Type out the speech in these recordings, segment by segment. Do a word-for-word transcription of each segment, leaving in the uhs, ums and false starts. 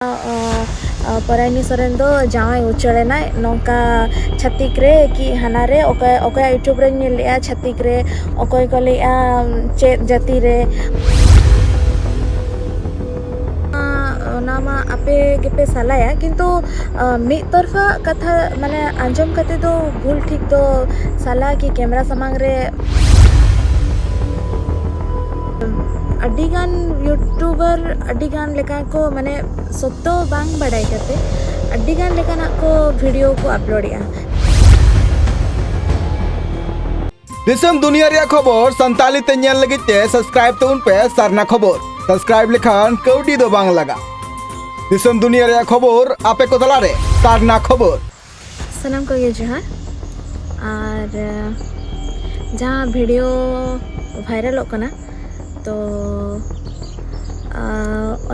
ᱚ, ᱚ, ᱯᱚᱨᱟᱭᱱᱤ ᱥᱚᱨᱮᱱ ᱫᱚ ᱡᱟᱶᱟᱭ ᱩᱪᱟᱹᱲ ᱮᱱᱟᱭ ᱱᱚᱝᱠᱟ ᱪᱷᱟᱹᱛᱤᱠ ᱨᱮ ᱠᱤ ᱦᱟᱱᱟ ᱨᱮ, ᱚᱠᱚᱭ, ᱚᱠᱚᱭᱟᱜ YouTube ᱨᱮᱧ ᱧᱮᱞ ᱞᱮᱜᱼᱟ ᱪᱷᱟᱹᱛᱤᱠ ᱨᱮ, ᱚᱠᱚᱭ ᱠᱚ ᱞᱟᱹᱭᱮᱜᱼᱟ ᱪᱮᱫ ᱡᱟᱹᱛᱤ ᱨᱮ᱾ ᱚᱱᱟ ᱢᱟ ᱟᱯᱮ ᱜᱮᱯᱮ ᱥᱟᱞᱟᱭᱟ, ᱠᱤᱱᱛᱩ, ᱟ, ᱢᱤᱫ ᱛᱚᱨᱯᱷᱟ ᱠᱟᱛᱷᱟ ᱢᱟᱱᱮ ᱟᱸᱡᱚᱢ ᱠᱟᱛᱮ ᱫᱚ ᱵᱷᱩᱞ ᱴᱷᱤᱠ ᱫᱚ ᱥᱟᱞᱟ ᱠᱤ ᱠᱮᱢᱨᱟ ᱥᱟᱢᱟᱝ ᱨᱮ ᱟᱹᱰᱤᱜᱟᱱ YouTuber ᱟᱹᱰᱤᱜᱟᱱ ᱞᱮᱠᱟ ᱠᱚ ᱢᱟᱱᱮ ᱥᱚᱛᱛᱚ ᱵᱟᱝ ᱵᱟᱰᱟᱭ ᱠᱟᱛᱮ ᱟᱹᱰᱤᱜᱟᱱ ᱞᱮᱠᱟᱱᱟᱜ ᱠᱚ video ᱠᱚ upload ᱮᱜᱼᱟ᱾ ᱫᱤᱥᱚᱢ ᱫᱩᱱᱤᱭᱟᱹ ᱨᱮᱭᱟᱜ ᱠᱷᱚᱵᱚᱨ ᱥᱟᱱᱛᱟᱲᱤ ᱛᱮ ᱧᱮᱞ ᱞᱟᱹᱜᱤᱫ ᱛᱮ subscribe ᱛᱟᱵᱚᱱ ᱯᱮ ᱥᱟᱨᱱᱟ ᱠᱷᱚᱵᱚᱨ᱾ Subscribe ᱞᱮᱠᱷᱟᱱ ᱠᱟᱹᱣᱰᱤ ᱫᱚ ᱵᱟᱝ ᱞᱟᱜᱟᱜᱼᱟ᱾ ᱫᱤᱥᱚᱢ ᱫᱩᱱᱤᱭᱟᱹ ᱨᱮᱭᱟᱜ ᱠᱷᱚᱵᱚᱨ ᱟᱯᱮ ᱠᱚ ᱛᱟᱞᱟᱨᱮ ᱥᱟᱨᱱᱟ ᱠᱷᱚᱵᱚᱨ᱾ ᱥᱟᱱᱟᱢ ᱠᱚᱜᱮ ᱡᱚᱦᱟᱨ᱾ ᱟᱨ ᱡᱟᱦᱟᱸ video ᱵᱷᱟᱭᱨᱟᱞᱚᱜ ᱠᱟᱱᱟ, ᱛᱚ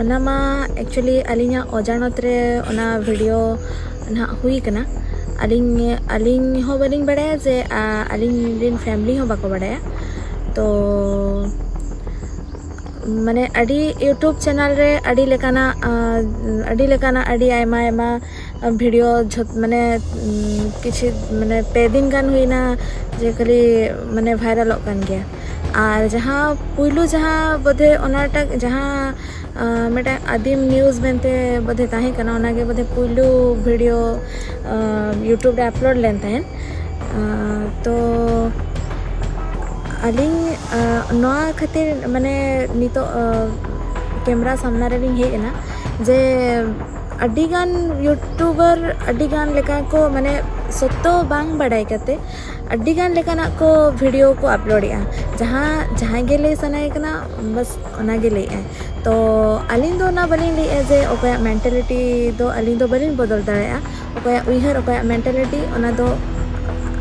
ᱚᱱᱟ ᱢᱟ actually ᱟᱹᱞᱤᱧᱟᱜ ᱚᱡᱟᱱᱚᱛ ᱨᱮ ᱚᱱᱟ video ᱱᱟᱦᱟᱜ ᱦᱩᱭ ᱠᱟᱱᱟ᱾ ᱟᱹᱞᱤᱧ ᱟᱹᱞᱤᱧ ᱦᱚᱸ ᱵᱟᱹᱞᱤᱧ ᱵᱟᱲᱟᱭᱟ ᱡᱮ ᱟᱹᱞᱤᱧ ᱨᱮᱱ family ᱦᱚᱸ ᱵᱟᱠᱚ ᱵᱟᱲᱟᱭᱟ᱾ ᱛᱚ ᱢᱟᱱᱮ ᱟᱹᱰᱤ YouTube channel ᱨᱮ ᱟᱹᱰᱤ ᱞᱮᱠᱟᱱᱟᱜ ᱟᱹᱰᱤ ᱞᱮᱠᱟᱱᱟᱜ ᱟᱹᱰᱤ ᱟᱭᱢᱟ ᱟᱭᱢᱟ video ᱡᱷᱚᱛ ᱢᱟᱱᱮ ᱠᱤᱪᱷᱩ ᱢᱟᱱᱮ ᱯᱮ ᱫᱤᱱ ᱜᱟᱱ ᱦᱩᱭᱱᱟ ᱡᱮ ᱠᱷᱟᱹᱞᱤ ᱢᱟᱱᱮ ᱵᱷᱟᱭᱨᱟᱞᱚᱜ ᱠᱟᱱ ᱜᱮᱭᱟ᱾ ᱟᱨ ᱡᱟᱦᱟᱸ ᱯᱩᱭᱞᱩ ᱡᱟᱦᱟᱸ ᱵᱚᱫᱷᱮ ᱚᱱᱟᱴᱟᱜ ᱡᱟᱦᱟᱸ ᱢᱤᱫᱴᱟᱝ ᱟᱹᱫᱤᱢ news ᱢᱮᱱᱛᱮ ᱵᱚᱫᱷᱮ ᱛᱟᱦᱮᱸ ᱠᱟᱱᱟ, ᱚᱱᱟᱜᱮ ᱵᱚᱫᱷᱮ ᱯᱩᱭᱞᱩ video YouTube ᱨᱮ upload ᱞᱮᱱ ᱛᱟᱦᱮᱸᱫ᱾ ᱛᱚ ᱟᱹᱞᱤᱧ ᱱᱚᱣᱟ ᱠᱷᱟᱹᱛᱤᱨ ᱢᱟᱱᱮ ᱱᱤᱛᱚᱜ ᱠᱮᱢᱨᱟ ᱥᱟᱢᱱᱟ ᱨᱮᱞᱤᱧ ᱦᱮᱡ ᱮᱱᱟ ᱡᱮ ᱟᱹᱰᱤᱜᱟᱱ YouTuber ᱟᱹᱰᱤᱜᱟᱱ ᱞᱮᱠᱟ ᱠᱚ ᱢᱟᱱᱮ ᱥᱚᱛᱛᱚ ᱵᱟᱝ ᱵᱟᱰᱟᱭ ᱠᱟᱛᱮ ᱟᱹᱰᱤᱜᱟᱱ ᱞᱮᱠᱟᱱᱟᱜ ᱠᱚ video ᱠᱚ upload ᱮᱜᱼᱟ᱾ ᱡᱟᱦᱟᱸ ᱡᱟᱦᱟᱸᱭ ᱜᱮ ᱞᱟᱹᱭ ᱥᱟᱱᱟᱭᱮ ᱠᱟᱱᱟ, ᱵᱟᱥ ᱚᱱᱟᱜᱮ ᱞᱟᱹᱭᱮᱜᱼᱟᱭ᱾ ᱛᱚ ᱟᱹᱞᱤᱧ ᱫᱚ ᱚᱱᱟ ᱵᱟᱹᱞᱤᱧ ᱞᱟᱹᱭᱮᱜᱼᱟ ᱡᱮ ᱚᱠᱚᱭᱟᱜ mentality ᱫᱚ ᱟᱹᱞᱤᱧ ᱫᱚ ᱵᱟᱹᱞᱤᱧ ᱵᱚᱫᱚᱞ ᱫᱟᱲᱮᱭᱟᱜᱼᱟ᱾ ᱚᱠᱚᱭᱟᱜ ᱩᱭᱦᱟᱹᱨ, ᱚᱠᱚᱭᱟᱜ mentality, ᱚᱱᱟ ᱫᱚ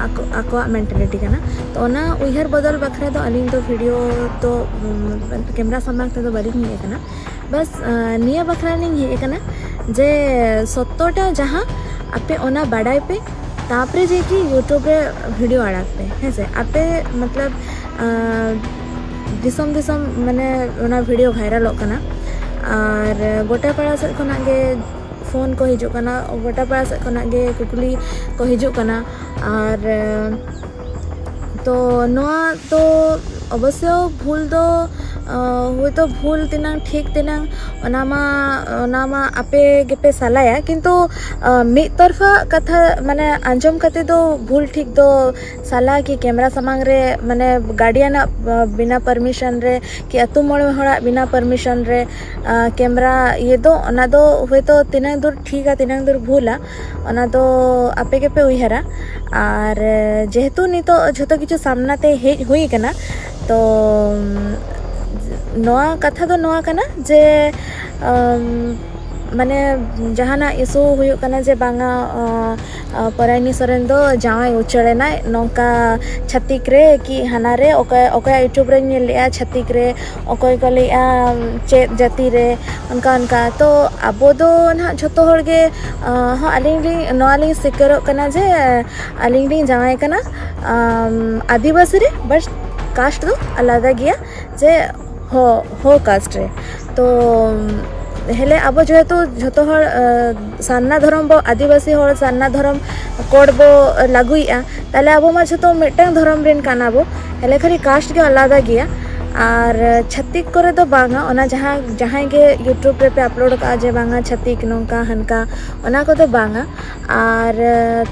ᱟᱠᱚ ᱟᱠᱚᱣᱟᱜ mentality ᱠᱟᱱᱟ᱾ ᱛᱚ ᱚᱱᱟ ᱩᱭᱦᱟᱹᱨ ᱵᱚᱫᱚᱞ ᱵᱟᱠᱷᱨᱟ ᱫᱚ ᱟᱹᱞᱤᱧ ᱫᱚ video ᱫᱚ ᱠᱮᱢᱨᱟ ᱥᱟᱢᱟᱝ ᱛᱮᱫᱚ ᱵᱟᱹᱞᱤᱧ ᱦᱮᱡ ᱟᱠᱟᱱᱟ᱾ ᱵᱟᱥ ᱱᱤᱭᱟᱹ ᱵᱟᱠᱷᱨᱟ ᱞᱤᱧ ᱦᱮᱡ ᱟᱠᱟᱱᱟ ᱡᱮ ᱥᱚᱛᱛᱚᱴᱟ ᱡᱟᱦᱟᱸ ᱟᱯᱮ ᱚᱱᱟ ᱵᱟᱰᱟᱭ ᱯᱮ, ᱛᱟᱯᱚᱨᱮ ᱡᱮ ᱠᱤ YouTube ᱨᱮ video ᱟᱲᱟᱜ ᱯᱮ, ᱦᱮᱸ ᱥᱮ? ᱟᱯᱮ ᱢᱚᱛᱞᱚᱵ ᱫᱤᱥᱚᱢ ᱫᱤᱥᱚᱢ ᱢᱟᱱᱮ ᱚᱱᱟ video ᱵᱷᱟᱭᱨᱟᱞᱚᱜ ᱠᱟᱱᱟ᱾ ᱟᱨ ᱜᱚᱴᱟᱯᱟᱲᱟ ᱥᱮᱫ ᱠᱷᱚᱱᱟᱜ ᱜᱮ ᱯᱷᱳᱱ ᱠᱚ ᱦᱤᱡᱩᱜ ᱠᱟᱱᱟ, ᱜᱚᱴᱟᱯᱟᱲᱟ ᱥᱮᱫ ᱠᱷᱚᱱᱟᱜ ᱜᱮ ᱠᱩᱠᱞᱤ ᱠᱚ ᱦᱤᱡᱩᱜ ᱠᱟᱱᱟ᱾ ᱟᱨ ᱛᱚ ᱱᱚᱣᱟ ᱫᱚ ᱚᱵᱚᱥᱥᱚ ᱵᱷᱩᱞ ᱫᱚ, ᱟᱸ, ᱦᱳᱭᱛᱳ ᱵᱷᱩᱞ ᱛᱤᱱᱟᱹᱝ ᱴᱷᱤᱠ ᱛᱤᱱᱟᱹᱝ, ᱚᱱᱟ ᱢᱟ, ᱚᱱᱟ ᱢᱟ ᱟᱯᱮ ᱜᱮᱯᱮ ᱥᱟᱞᱟᱭᱟ, ᱠᱤᱱᱛᱩ, ᱟᱸ, ᱢᱤᱫ ᱛᱚᱨᱯᱷᱟ ᱠᱟᱛᱷᱟ ᱢᱟᱱᱮ ᱟᱸᱡᱚᱢ ᱠᱟᱛᱮ ᱫᱚ ᱵᱷᱩᱞ ᱴᱷᱤᱠ ᱫᱚ ᱥᱟᱞᱟ ᱠᱤ ᱠᱮᱢᱨᱟ ᱥᱟᱢᱟᱝ ᱨᱮ ᱢᱟᱱᱮ ᱜᱟᱨᱰᱤᱭᱟᱱᱟᱜ, ᱟᱸ, ᱵᱤᱱᱟ ᱯᱟᱨᱢᱤᱥᱚᱱ ᱨᱮ ᱠᱤ ᱟᱹᱛᱩ ᱢᱚᱬᱮ ᱦᱚᱲᱟᱜ ᱵᱤᱱᱟ ᱯᱟᱨᱢᱤᱥᱚᱱ ᱨᱮ, ᱟᱸ, ᱠᱮᱢᱨᱟ ᱤᱭᱟᱹ ᱫᱚ, ᱚᱱᱟ ᱫᱚ ᱦᱳᱭᱛᱳ ᱛᱤᱱᱟᱹᱝ ᱫᱩᱨ ᱴᱷᱤᱠᱟ ᱛᱤᱱᱟᱹᱝ ᱫᱩᱨ ᱵᱷᱩᱞᱟ, ᱚᱱᱟ ᱫᱚ ᱟᱯᱮ ᱜᱮᱯᱮ ᱩᱭᱦᱟᱹᱨᱟ᱾ ᱟᱨ ᱡᱮᱦᱮᱛᱩ ᱱᱤᱛᱚᱜ ᱡᱷᱚᱛᱚ ᱠᱤᱪᱷᱩ ᱥᱟᱢᱱᱟ ᱛᱮ ᱦᱮᱡ ᱦᱩᱭ ᱠᱟᱱᱟ, ᱛᱚ ᱱᱚᱣᱟ ᱠᱟᱛᱷᱟ ᱫᱚ ᱱᱚᱣᱟ ᱠᱟᱱᱟ ᱡᱮ, ᱟᱢ, ᱢᱟᱱᱮ ᱡᱟᱦᱟᱱᱟᱜ ᱤᱥᱩ ᱦᱩᱭᱩᱜ ᱠᱟᱱᱟ ᱡᱮ ᱵᱟᱝᱟ, ᱟᱸ, ᱟᱸ, ᱯᱚᱨᱟᱭᱱᱤ ᱥᱚᱨᱮᱱ ᱫᱚ ᱡᱟᱶᱟᱭ ᱩᱪᱟᱹᱲ ᱮᱱᱟᱭ ᱱᱚᱝᱠᱟ ᱪᱷᱟᱹᱛᱤᱠ ᱨᱮ ᱠᱤ ᱦᱟᱱᱟ ᱨᱮ, ᱚᱠᱚᱭ, ᱚᱠᱚᱭᱟᱜ YouTube ᱨᱮᱧ ᱧᱮᱞ ᱞᱮᱜᱼᱟ ᱪᱷᱟᱹᱛᱤᱠ ᱨᱮ, ᱚᱠᱚᱭ ᱠᱚ ᱞᱟᱹᱭᱮᱜᱼᱟ ᱪᱮᱫ ᱡᱟᱹᱛᱤ ᱨᱮ, ᱚᱱᱠᱟ ᱚᱱᱠᱟ᱾ ᱛᱚ ᱟᱵᱚ ᱫᱚ ᱱᱟᱦᱟᱜ ᱡᱷᱚᱛᱚ ᱦᱚᱲ ᱜᱮ, ᱟᱸ, ᱦᱚᱸ, ᱟᱹᱞᱤᱧ ᱞᱤᱧ, ᱱᱚᱣᱟ ᱞᱤᱧ ᱥᱤᱠᱟᱹᱨᱚᱜ ᱠᱟᱱᱟ ᱡᱮ ᱟᱹᱞᱤᱧ ᱞᱤᱧ ᱡᱟᱶᱟᱭ ᱠᱟᱱᱟ, ᱟᱢ, ᱟᱹᱫᱤᱵᱟᱹᱥᱤ ᱨᱮ, but caste ᱫᱚ ᱟᱞᱟᱫᱟ ᱜᱮᱭᱟ, ᱡᱮ ᱦᱚ, ᱦᱚ caste ᱨᱮ᱾ ᱛᱚ ᱦᱮᱞᱮ ᱟᱵᱚ ᱡᱮᱦᱮᱛᱩ ᱡᱷᱚᱛᱚ ᱦᱚᱲ, ᱟᱸ, ᱥᱟᱨᱱᱟ ᱫᱷᱚᱨᱚᱢ ᱵᱚ, ᱟᱹᱫᱤᱵᱟᱹᱥᱤ ᱦᱚᱲ ᱥᱟᱨᱱᱟ ᱫᱷᱚᱨᱚᱢ code ᱵᱚ ᱞᱟᱹᱜᱩᱭᱮᱜᱼᱟ, ᱛᱟᱦᱞᱮ ᱟᱵᱚ ᱢᱟ ᱡᱷᱚᱛᱚ ᱢᱤᱫᱴᱟᱝ ᱫᱷᱚᱨᱚᱢ ᱨᱮᱱ ᱠᱟᱱᱟ ᱵᱚ, ᱦᱮᱞᱮ ᱠᱷᱟᱹᱞᱤ caste ᱜᱮ ᱟᱞᱟᱫᱟ ᱜᱮᱭᱟ᱾ ᱟᱨ ᱪᱷᱟᱹᱛᱤᱠ ᱠᱚᱨᱮ ᱫᱚ ᱵᱟᱝᱟ, ᱚᱱᱟ ᱡᱟᱦᱟᱸ, ᱡᱟᱦᱟᱸᱭ ᱜᱮ YouTube ᱨᱮᱯᱮ upload ᱠᱟᱜᱼᱟ ᱡᱮ ᱵᱟᱝᱟ ᱪᱷᱟᱹᱛᱤᱠ ᱱᱚᱝᱠᱟ ᱦᱟᱱᱠᱟ, ᱚᱱᱟ ᱠᱚᱫᱚ ᱵᱟᱝᱟ᱾ ᱟᱨ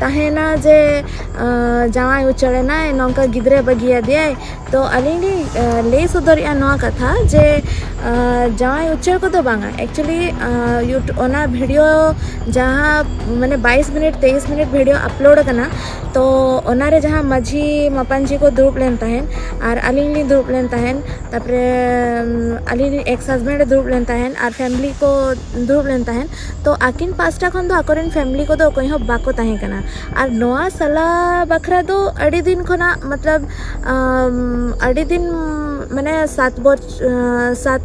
ᱛᱟᱦᱮᱱᱟ ᱡᱮ, ᱟᱸ, ᱡᱟᱶᱟᱭ ᱩᱪᱟᱹᱲ ᱮᱱᱟᱭ, ᱱᱚᱝᱠᱟ ᱜᱤᱫᱽᱨᱟᱹ ᱵᱟᱹᱜᱤᱭᱟᱫᱮᱭᱟᱭ, ᱛᱚ ᱟᱹᱞᱤᱧ ᱞᱤᱧ, ᱟᱸ, ᱞᱟᱹᱭ ᱥᱚᱫᱚᱨᱮᱜᱼᱟ ᱱᱚᱣᱟ ᱠᱟᱛᱷᱟ ᱡᱮ, ᱟᱸ, ᱡᱟᱶᱟᱭ ᱩᱪᱟᱹᱲ ᱠᱚᱫᱚ ᱵᱟᱝᱟ᱾ Actually, ᱟᱸ, YouTube ᱚᱱᱟ video ᱡᱟᱦᱟᱸ ᱢᱟᱱᱮ ᱵᱟᱭᱤᱥ ᱢᱤᱱᱤᱴ, ᱛᱮᱭᱤᱥ ᱢᱤᱱᱤᱴ video upload ᱟᱠᱟᱱᱟ, ᱛᱚ ᱚᱱᱟᱨᱮ ᱡᱟᱦᱟᱸ ᱢᱟᱹᱡᱷᱤ ᱢᱟᱯᱟᱧᱡᱤ ᱠᱚ ᱫᱩᱲᱩᱵ ᱞᱮᱱ ᱛᱟᱦᱮᱸᱫ ᱟᱨ ᱟᱹᱞᱤᱧ ᱞᱤᱧ ᱫᱩᱲᱩᱵ ᱞᱮᱱ ᱛᱟᱦᱮᱸᱫ, ᱛᱟᱨᱯᱚᱨᱮ, ᱩᱢ, ᱟᱹᱞᱤᱧ ᱨᱮᱱ ex husband ᱮ ᱫᱩᱲᱩᱵ ᱞᱮᱱ ᱛᱟᱦᱮᱸᱫ ᱟᱨ family ᱠᱚ ᱫᱩᱲᱩᱵ ᱞᱮᱱ ᱛᱟᱦᱮᱸᱫ, ᱛᱚ ᱟᱹᱠᱤᱱ ᱯᱟᱥᱴᱟ ᱠᱷᱚᱱ ᱫᱚ ᱟᱠᱚᱨᱮᱱ family ᱠᱚᱫᱚ ᱚᱠᱚᱭ ᱦᱚᱸ ᱵᱟᱠᱚ ᱛᱟᱦᱮᱸ ᱠᱟᱱᱟ᱾ ᱟᱨ ᱱᱚᱣᱟ ᱥᱟᱞᱟ ᱵᱟᱠᱷᱨᱟ ᱫᱚ ᱟᱹᱰᱤ ᱫᱤᱱ ᱠᱷᱚᱱᱟᱜ, ᱢᱚᱛᱞᱚᱵ, ᱟᱢ, ᱟᱹᱰᱤ ᱫᱤᱱ, ᱢᱟᱱᱮ ᱥᱟᱛ ᱵᱚᱪ-, ᱟᱸ, ᱥᱟᱛ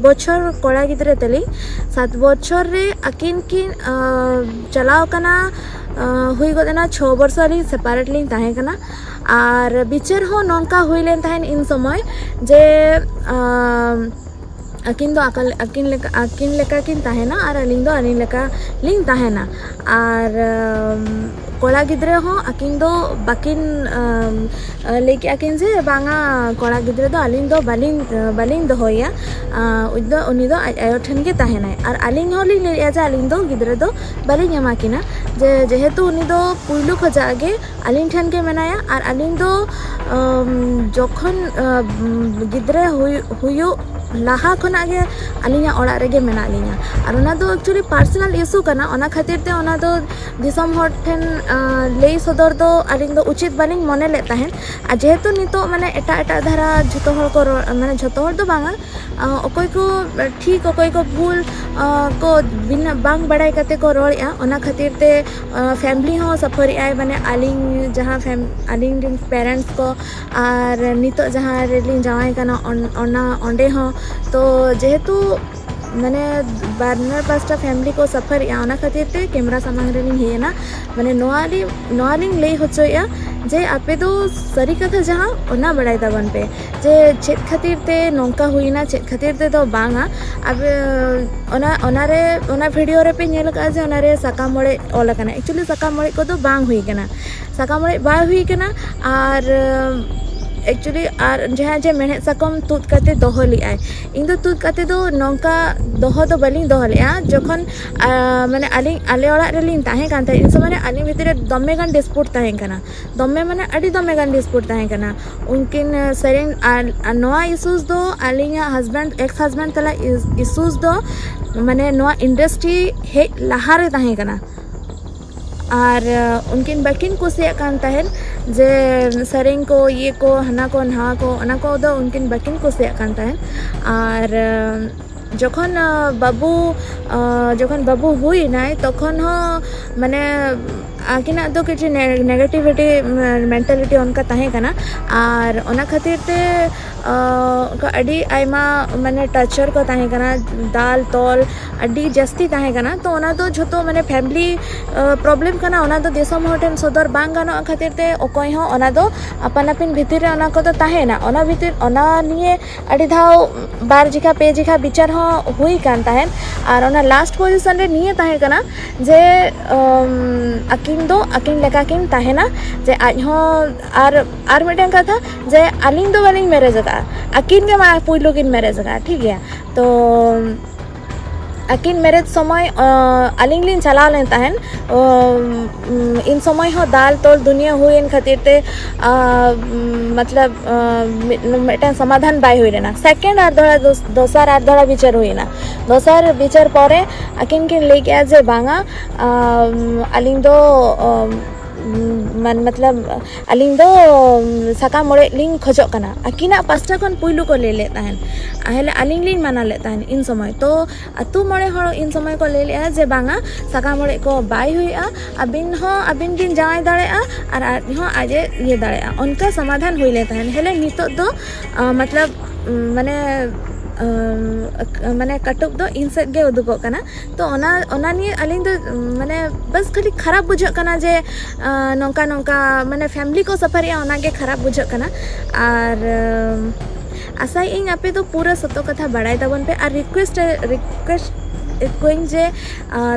ᱵᱚᱪᱷᱚᱨ ᱠᱚᱲᱟ ᱜᱤᱫᱽᱨᱟᱹ ᱛᱟᱹᱞᱤᱧ, ᱥᱟᱛ ᱵᱚᱪᱷᱚᱨ ᱨᱮ ᱟᱹᱠᱤᱱ ᱠᱤᱱ, ᱟᱸ, ᱪᱟᱞᱟᱣ ᱠᱟᱱᱟ, ᱟᱸ, ᱦᱩᱭ ᱜᱚᱫ ᱮᱱᱟ ᱪᱷᱚ ᱵᱚᱨᱥᱚ ᱟᱹᱞᱤᱧ separate ᱞᱤᱧ ᱛᱟᱦᱮᱸ ᱠᱟᱱᱟ᱾ ᱟᱨ ᱵᱤᱪᱟᱹᱨ ᱦᱚᱸ ᱱᱚᱝᱠᱟ ᱦᱩᱭ ᱞᱮᱱ ᱛᱟᱦᱮᱸᱫ ᱤᱱ ᱥᱚᱢᱚᱭ ᱡᱮ, ᱟᱢ, ᱟᱹᱠᱤᱱ ᱫᱚ ᱟᱠᱟ-, ᱟᱹᱠᱤᱱ ᱞᱮᱠᱟ, ᱟᱹᱠᱤᱱ ᱞᱮᱠᱟ ᱠᱤᱱ ᱛᱟᱦᱮᱱᱟ ᱟᱨ ᱟᱹᱞᱤᱧ ᱫᱚ ᱟᱹᱞᱤᱧ ᱞᱮᱠᱟ ᱞᱤᱧ ᱛᱟᱦᱮᱱᱟ᱾ ᱟᱨ ᱟᱢ, ᱠᱚᱲᱟ ᱜᱤᱫᱽᱨᱟᱹ ᱦᱚᱸ ᱟᱹᱠᱤᱱ ᱫᱚ ᱵᱟᱹᱠᱤᱱ, ᱟᱢ, ᱞᱟᱹᱭ ᱠᱮᱜᱼᱟ ᱠᱤᱱ ᱡᱮ, "ᱵᱟᱝᱟ, ᱠᱚᱲᱟ ᱜᱤᱫᱽᱨᱟᱹ ᱫᱚ ᱟᱹᱞᱤᱧ ᱫᱚ ᱵᱟᱹᱞᱤᱧ, ᱵᱟᱹᱞᱤᱧ ᱫᱚᱦᱚᱭᱮᱭᱟ, ᱟᱸ, ᱩᱱᱤ ᱫᱚ, ᱩᱱᱤ ᱫᱚ ᱟᱡ ᱟᱭᱳ ᱴᱷᱮᱱ ᱜᱮ ᱛᱟᱦᱮᱱᱟᱭ᱾" ᱟᱨ ᱟᱹᱞᱤᱧ ᱦᱚᱸᱞᱤᱧ ᱞᱟᱹᱭᱮᱫᱼᱟ ᱡᱮ, "ᱟᱹᱞᱤᱧ ᱫᱚ ᱜᱤᱫᱽᱨᱟᱹ ᱫᱚ ᱵᱟᱹᱞᱤᱧ ᱮᱢᱟ ᱠᱤᱱᱟ, ᱡᱮ ᱡᱮᱦᱮᱛᱩ ᱩᱱᱤ ᱫᱚ ᱯᱩᱭᱞᱩ ᱠᱷᱚᱡᱟᱜ ᱜᱮ ᱟᱹᱞᱤᱧ ᱴᱷᱮᱱ ᱜᱮ ᱢᱮᱱᱟᱭᱟ ᱟᱨ ᱟᱹᱞᱤᱧ ᱫᱚ, ᱟᱢ, ᱡᱚᱠᱷᱚᱱ, ᱟᱢ, ᱜᱤᱫᱽᱨᱟᱹ ᱦᱩᱭ-, ᱦᱩᱭᱩᱜ ᱞᱟᱦᱟ ᱠᱷᱚᱱᱟᱜ ᱜᱮ ᱟᱹᱞᱤᱧᱟᱜ ᱚᱲᱟᱜ ᱨᱮᱜᱮ ᱢᱮᱱᱟᱜ ᱞᱤᱧᱟ᱾" ᱟᱨ ᱚᱱᱟ ᱫᱚ actually personal issue ᱠᱟᱱᱟ, ᱚᱱᱟ ᱠᱷᱟᱹᱛᱤᱨ ᱛᱮ ᱚᱱᱟ ᱫᱚ ᱫᱤᱥᱚᱢ ᱦᱚᱲ ᱴᱷᱮᱱ, ᱟᱸ, ᱞᱟᱹᱭ ᱥᱚᱫᱚᱨ ᱫᱚ ᱟᱹᱞᱤᱧ ᱫᱚ ᱩᱪᱤᱛ ᱵᱟᱹᱞᱤᱧ ᱢᱚᱱᱮ ᱞᱮᱫ ᱛᱟᱦᱮᱸᱫ᱾ ᱟᱨ ᱡᱮᱦᱮᱛᱩ ᱱᱤᱛᱚᱜ ᱢᱟᱱᱮ ᱮᱴᱟᱜ ᱮᱴᱟᱜ ᱫᱷᱟᱨᱟ ᱡᱷᱚᱛᱚ ᱦᱚᱲ ᱠᱚ ᱨᱚᱲ, ᱢᱟᱱᱮ ᱡᱷᱚᱛᱚ ᱦᱚᱲ ᱫᱚ ᱵᱟᱝᱟ, ᱟᱸ, ᱚᱠᱚᱭ ᱠᱚ ᱴᱷᱤᱠ, ᱚᱠᱚᱭ ᱠᱚ ᱵᱷᱩᱞ, ᱟᱸ, ᱠᱚ ᱵᱤᱱᱟᱹ, ᱵᱟᱝ ᱵᱟᱲᱟᱭ ᱠᱟᱛᱮ ᱠᱚ ᱨᱚᱲᱮᱫᱼᱟ, ᱚᱱᱟ ᱠᱷᱟᱹᱛᱤᱨ ᱛᱮ, ᱟᱸ, family ᱦᱚᱸ suffer ᱮᱫ ᱟᱭ, ᱢᱟᱱᱮ ᱟᱹᱞᱤᱧ ᱡᱟᱦᱟᱸ fam-, ᱟᱹᱞᱤᱧ ᱨᱮᱱ parents ᱠᱚ ᱟᱨ ᱱᱤᱛᱚᱜ ᱡᱟᱦᱟᱸ ᱨᱮᱞᱤᱧ ᱡᱟᱶᱟᱭ ᱠᱟᱱᱟ, ᱚᱱ-, ᱚᱱᱟ, ᱚᱸᱰᱮ ᱦᱚᱸ᱾ ᱛᱚ ᱡᱮᱦᱮᱛᱩ ᱢᱟᱱᱮ ᱵᱟᱱᱟᱨ ᱯᱟᱥᱴᱟ family ᱠᱚ suffer ᱮᱫᱼᱟ, ᱚᱱᱟ ᱠᱷᱟᱹᱛᱤᱨ ᱛᱮ camera ᱥᱟᱢᱟᱝ ᱨᱮᱞᱤᱧ ᱦᱮᱡ ᱮᱱᱟ᱾ ᱢᱟᱱᱮ ᱱᱚᱣᱟ ᱞᱤᱧ, ᱱᱚᱣᱟ ᱞᱤᱧ ᱞᱟᱹᱭ ᱦᱚᱪᱚᱭᱮᱫᱼᱟ ᱡᱮ ᱟᱯᱮ ᱫᱚ ᱥᱟᱹᱨᱤ ᱠᱟᱛᱷᱟ ᱡᱟᱦᱟᱸ, ᱚᱱᱟ ᱵᱟᱲᱟᱭ ᱛᱟᱵᱚᱱ ᱯᱮ ᱡᱮ ᱪᱮᱫ ᱠᱷᱟᱹᱛᱤᱨ ᱛᱮ ᱱᱚᱝᱠᱟ ᱦᱩᱭᱱᱟ, ᱪᱮᱫ ᱠᱷᱟᱹᱛᱤᱨ ᱛᱮᱫᱚ ᱵᱟᱝᱟ᱾ ᱟᱯᱮ ᱚᱱᱟ, ᱚᱱᱟᱨᱮ, ᱚᱱᱟ video ᱨᱮᱯᱮ ᱧᱮᱞ ᱟᱠᱟᱫᱼᱟ ᱡᱮ ᱚᱱᱟᱨᱮ ᱥᱟᱠᱟᱢ ᱚᱲᱮᱡ ᱚᱞ ᱟᱠᱟᱱᱟ᱾ Actually ᱥᱟᱠᱟᱢ ᱚᱲᱮᱡ ᱠᱚᱫᱚ ᱵᱟᱝ ᱦᱩᱭ ᱠᱟᱱᱟ, ᱥᱟᱠᱟᱢ ᱚᱲᱮᱡ ᱵᱟᱭ ᱦᱩᱭ ᱠᱟᱱᱟ᱾ ᱟᱨ actually ᱟᱨ ᱡᱟᱦᱟᱸ ᱡᱮ ᱢᱮᱲᱦᱮᱫ ᱥᱟᱠᱟᱢ ᱛᱩᱫ ᱠᱟᱛᱮ ᱫᱚᱦᱚ ᱞᱮᱫᱼᱟᱭ, ᱤᱧ ᱫᱚ ᱛᱩᱫ ᱠᱟᱛᱮ ᱫᱚ ᱱᱚᱝᱠᱟ ᱫᱚᱦᱚ ᱫᱚ ᱵᱟᱹᱞᱤᱧ ᱫᱚᱦᱚ ᱞᱮᱫᱼᱟ᱾ ᱡᱚᱠᱷᱚᱱ, ᱟᱨ, ᱢᱟᱱᱮ ᱟᱹᱞᱤᱧ ᱟᱞᱮ ᱚᱲᱟᱜ ᱨᱮᱞᱤᱧ ᱛᱟᱦᱮᱸ ᱠᱟᱱ ᱛᱟᱦᱮᱸᱫ, ᱤᱱ ᱥᱚᱢᱚᱭ ᱨᱮ ᱟᱹᱞᱤᱧ ᱵᱷᱤᱛᱤᱨ ᱨᱮ ᱫᱚᱢᱮ ᱜᱟᱱ dispute ᱛᱟᱦᱮᱸ ᱠᱟᱱᱟ, ᱫᱚᱢᱮ, ᱢᱟᱱᱮ ᱟᱹᱰᱤ ᱫᱚᱢᱮ ᱜᱟᱱ dispute ᱛᱟᱦᱮᱸ ᱠᱟᱱᱟ᱾ ᱩᱱᱠᱤᱱ, ᱟᱨ ᱥᱮᱨᱮᱧ, ᱟᱨ, ᱟᱨ ᱱᱚᱣᱟ issues ᱫᱚ ᱟᱹᱞᱤᱧᱟᱜ husband, ex husband ᱛᱟᱞᱟ is-, issues ᱫᱚ ᱢᱟᱱᱮ ᱱᱚᱣᱟ industry ᱦᱮᱡ ᱞᱟᱦᱟᱨᱮ ᱛᱟᱦᱮᱸ ᱠᱟᱱᱟ᱾ ᱟᱨ, ᱟᱸ, ᱩᱱᱠᱤᱱ ᱵᱟᱹᱠᱤᱱ ᱠᱩᱥᱤᱭᱟᱜ ᱠᱟᱱ ᱛᱟᱦᱮᱸᱫ ᱡᱮ ᱥᱮᱨᱮᱧ ᱠᱚ, ᱤᱭᱟᱹ ᱠᱚ, ᱦᱟᱱᱟ ᱠᱚ, ᱱᱟᱣᱟ ᱠᱚ, ᱚᱱᱟ ᱠᱚᱫᱚ ᱩᱱᱠᱤᱱ ᱵᱟᱹᱠᱤᱱ ᱠᱩᱥᱤᱭᱟᱜ ᱠᱟᱱ ᱛᱟᱦᱮᱸᱫ᱾ ᱟᱨ, ᱟᱸ, ᱡᱚᱠᱷᱚᱱ, ᱟᱸ, ᱵᱟᱹᱵᱩ, ᱟᱸ, ᱡᱚᱠᱷᱚᱱ ᱵᱟᱹᱵᱩ ᱦᱩᱭ ᱮᱱᱟᱭ, ᱛᱚᱠᱷᱚᱱ ᱦᱚᱸ ᱢᱟᱱᱮ ᱟᱹᱠᱤᱱᱟᱜ ᱫᱚ ᱠᱤᱪᱷᱩ negativity mentality ᱚᱱᱠᱟ ᱛᱟᱦᱮᱸ ᱠᱟᱱᱟ᱾ ᱟᱨ ᱚᱱᱟ ᱠᱷᱟᱹᱛᱤᱨ ᱛᱮ ᱚᱱᱠᱟ ᱟᱹᱰᱤ ᱟᱭᱢᱟ ᱢᱟᱱᱮ torture ᱠᱚ ᱛᱟᱦᱮᱸ ᱠᱟᱱᱟ, ᱫᱟᱞ ᱛᱚᱞ ᱟᱹᱰᱤ ᱡᱟᱹᱥᱛᱤ ᱛᱟᱦᱮᱸ ᱠᱟᱱᱟ᱾ ᱛᱚ ᱚᱱᱟ ᱫᱚ ᱡᱷᱚᱛᱚ ᱢᱟᱱᱮ family problem ᱠᱟᱱᱟ, ᱚᱱᱟ ᱫᱚ ᱫᱤᱥᱚᱢ ᱦᱚᱲ ᱴᱷᱮᱱ ᱥᱚᱫᱚᱨ ᱵᱟᱝ ᱜᱟᱱᱚᱜ ᱠᱷᱟᱹᱛᱤᱨ ᱛᱮ ᱚᱠᱚᱭ ᱦᱚᱸ ᱚᱱᱟ ᱫᱚ ᱟᱯᱟᱱ ᱟᱹᱯᱤᱱ ᱵᱷᱤᱛᱤᱨ ᱨᱮ ᱚᱱᱟ ᱠᱚᱫᱚ ᱛᱟᱦᱮᱸᱱᱟ᱾ ᱚᱱᱟ ᱵᱷᱤᱛᱤᱨ ᱚᱱᱟ ᱱᱤᱭᱮ ᱟᱹᱰᱤ ᱫᱷᱟᱣ ᱵᱟᱨ ᱡᱮᱠᱷᱟ ᱯᱮ ᱡᱮᱠᱷᱟ ᱵᱤᱪᱟᱹᱨ ᱦᱚᱸ ᱦᱩᱭ ᱠᱟᱱ ᱛᱟᱦᱮᱸᱫ᱾ ᱟᱨ ᱚᱱᱟ last position ᱨᱮ ᱱᱤᱭᱟᱹ ᱛᱟᱦᱮᱸ ᱠᱟᱱᱟ ᱡᱮ ᱟᱹᱠᱤᱱ ᱫᱚ ᱟᱹᱠᱤᱱ ᱞᱮᱠᱟ ᱠᱤᱱ ᱛᱟᱦᱮᱸᱱᱟ᱾ ᱡᱮ ᱟᱡ ᱦᱚᱸ ᱟᱨ ᱟᱨ ᱢᱤᱫᱴᱮᱱ ᱠᱟᱛᱷᱟ, ᱡᱮ ᱟᱹᱞᱤᱧ ᱫᱚ ᱵᱟᱹᱞᱤᱧ marriage ᱟᱠᱟᱫᱼᱟ, ᱟᱹᱠᱤᱱ ᱜᱮ ᱢᱟ ᱯᱩᱭᱞᱩ ᱠᱤᱱ marriage ᱟᱠᱟᱫᱼᱟ, ᱴᱷᱤᱠ ᱜᱮᱭᱟ᱾ ᱛᱚ ᱟᱹᱠᱤᱱ marriage ᱥᱚᱢᱚᱭ ᱟᱹᱞᱤᱧ ᱞᱤᱧ ᱪᱟᱞᱟᱣ ᱞᱮᱱ ᱛᱟᱦᱮᱸᱱ᱾ ᱤᱱ ᱥᱚᱢᱚᱭ ᱦᱚᱸ ᱫᱟᱞ ᱛᱚᱞ ᱫᱩᱱᱤᱭᱟᱹ ᱦᱩᱭᱮᱱ ᱠᱷᱟᱹᱛᱤᱨ ᱛᱮ ᱢᱚᱛᱞᱚᱵ ᱢᱤᱫᱴᱟᱝ ᱥᱚᱢᱟᱫᱷᱟᱱ ᱵᱟᱭ ᱦᱩᱭ ᱞᱮᱱᱟ᱾ Second ᱟᱨ ᱫᱚᱦᱲᱟ ᱫᱚᱥᱟᱨ ᱟᱨ ᱫᱚᱦᱲᱟ ᱵᱤᱪᱟᱹᱨ ᱦᱩᱭᱮᱱᱟ᱾ ᱫᱚᱥᱟᱨ ᱵᱤᱪᱟᱹᱨ ᱯᱚᱨᱮ ᱟᱹᱠᱤᱱ ᱠᱤᱱ ᱞᱟᱹᱭ ᱠᱮᱜᱼᱟ ᱡᱮ ᱵᱟᱝᱟ, ᱟᱹᱞᱤᱧ ᱫᱚ ᱢᱟᱱ ᱢᱚᱛᱞᱚᱵ ᱟᱹᱞᱤᱧ ᱫᱚ ᱥᱟᱠᱟᱢ ᱚᱲᱮᱡ ᱞᱤᱧ ᱠᱷᱚᱡᱚᱜ ᱠᱟᱱᱟ, ᱟᱹᱠᱤᱱᱟᱜ ᱯᱟᱥᱴᱟ ᱠᱷᱚᱱ ᱯᱩᱭᱞᱩ ᱠᱚ ᱞᱟᱹᱭ ᱞᱮᱫ ᱛᱟᱦᱮᱸᱱ᱾ ᱦᱮᱸ, ᱟᱹᱞᱤᱧ ᱞᱤᱧ ᱢᱟᱱᱟ ᱞᱮᱫ ᱛᱟᱦᱮᱸᱱ ᱤᱱ ᱥᱚᱢᱚᱭ᱾ ᱛᱚ ᱟᱹᱛᱩ ᱢᱚᱬᱮ ᱦᱚᱲ ᱤᱱ ᱥᱚᱢᱚᱭ ᱠᱚ ᱞᱟᱹᱭ ᱞᱮᱫᱼᱟ ᱡᱮ ᱵᱟᱝᱟ, ᱥᱟᱠᱟᱢ ᱚᱲᱮᱡ ᱠᱚ ᱵᱟᱭ ᱦᱩᱭᱩᱜᱼᱟ, ᱟᱹᱵᱤᱱ ᱦᱚᱸ ᱟᱹᱵᱤᱱ ᱵᱤᱱ ᱡᱟᱶᱟᱭ ᱫᱟᱲᱮᱭᱟᱜᱼᱟ ᱟᱨ ᱟᱡ ᱦᱚᱸ ᱟᱡ ᱮ ᱤᱭᱟᱹ ᱫᱟᱲᱮᱭᱟᱜᱼᱟ᱾ ᱚᱱᱠᱟ ᱥᱚᱢᱟᱫᱷᱟᱱ ᱦᱩᱭ ᱞᱮᱱ ᱛᱟᱦᱮᱸᱱ᱾ ᱦᱮᱞᱮ ᱱᱤᱛᱚᱜ ᱫᱚ ᱢᱚᱛᱞᱚᱵ ᱢᱟᱱᱮ ᱢᱟᱱᱮ ᱠᱟᱹᱴᱩᱵ ᱫᱚ ᱤᱧ ᱥᱮᱫ ᱜᱮ ᱩᱫᱩᱜᱚᱜ ᱠᱟᱱᱟ᱾ ᱛᱚ ᱚᱱᱟ ᱚᱱᱟ ᱱᱤᱭᱮ ᱟᱹᱞᱤᱧ ᱫᱚ ᱢᱟᱱᱮ ᱵᱟᱥ ᱠᱷᱟᱹᱞᱤ ᱠᱷᱟᱨᱟᱯ ᱵᱩᱡᱷᱟᱹᱜ ᱠᱟᱱᱟ ᱡᱮ ᱱᱚᱝᱠᱟ ᱱᱚᱝᱠᱟ ᱢᱟᱱᱮ family ᱠᱚ ᱥᱟᱯᱷᱟᱨᱤᱜᱼᱟ, ᱚᱱᱟᱜᱮ ᱠᱷᱟᱨᱟᱯ ᱵᱩᱡᱷᱟᱹᱜ ᱠᱟᱱᱟ᱾ ᱟᱨ ᱟᱥᱟᱭᱮᱫ ᱟᱹᱧ ᱟᱯᱮ ᱫᱚ ᱯᱩᱨᱟᱹ ᱥᱚᱛᱚ ᱠᱟᱛᱷᱟ ᱵᱟᱲᱟᱭ ᱛᱟᱵᱚᱱ ᱯᱮ᱾ ᱟᱨ request request ᱠᱚᱣᱟᱧ ᱡᱮ